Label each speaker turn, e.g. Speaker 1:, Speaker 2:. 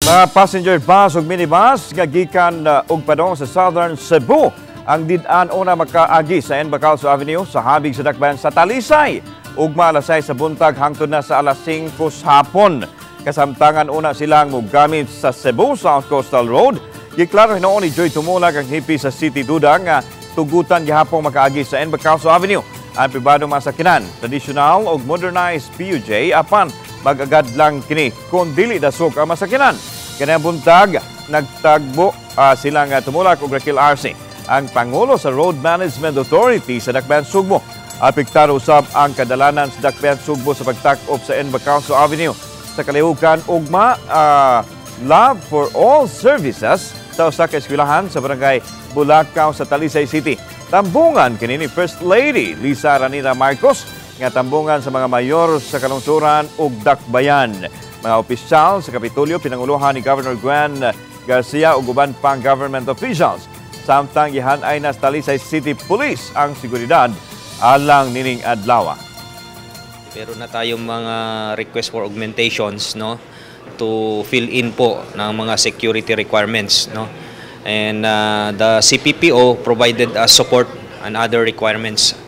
Speaker 1: Mga passenger bus ug minibus nga gikan og padong sa Southern Cebu ang did-an una makaagi sa N. Bacalso Avenue sa habig sa dakbayan sa Talisay ugma alas 6 sa buntag hangtod na sa alas 5 sa hapon. Kasamtangan una silang mogamit sa Cebu South Coastal Road. Giklaro hinuon ni Joy Tumulak, ang hepe sa City Duda, nga tugutan gihapong makaagi sa N. Bacalso Avenue ang pribado masakinan, traditional ug modernized PUJ, apan mag-agad lang kini kung dili dasok ang masakinan. Kanang buntag, nagtagbo silang Tumulak ug Raquel Arce, ang Pangulo sa Road Management Authority sa Dakbayan Sugbo. Apektado usab ang kadalanan sa Dakbayan Sugbo sa pagtak-op sa N. Bacalso Avenue. Sa kalihukan ugma, Love for All Services sa usa ka eskwelahan sa Barangay Bulacao sa Talisay City. Tambungan kini ni First Lady Lisa Araneta Marcos nga tambungan sa mga mayor sa kalungsuran ug dakbayan. Mga opisyal sa Kapitolyo pinanguluhan ni Governor Gwen Garcia ug uban pang government officials. Samtang gihan-ay na sa Talisay City Police ang seguridad alang nining adlaw.
Speaker 2: Meron na tayong mga request for augmentations, no, to fill in po ng mga security requirements, no. And the CPPO provided us support and other requirements.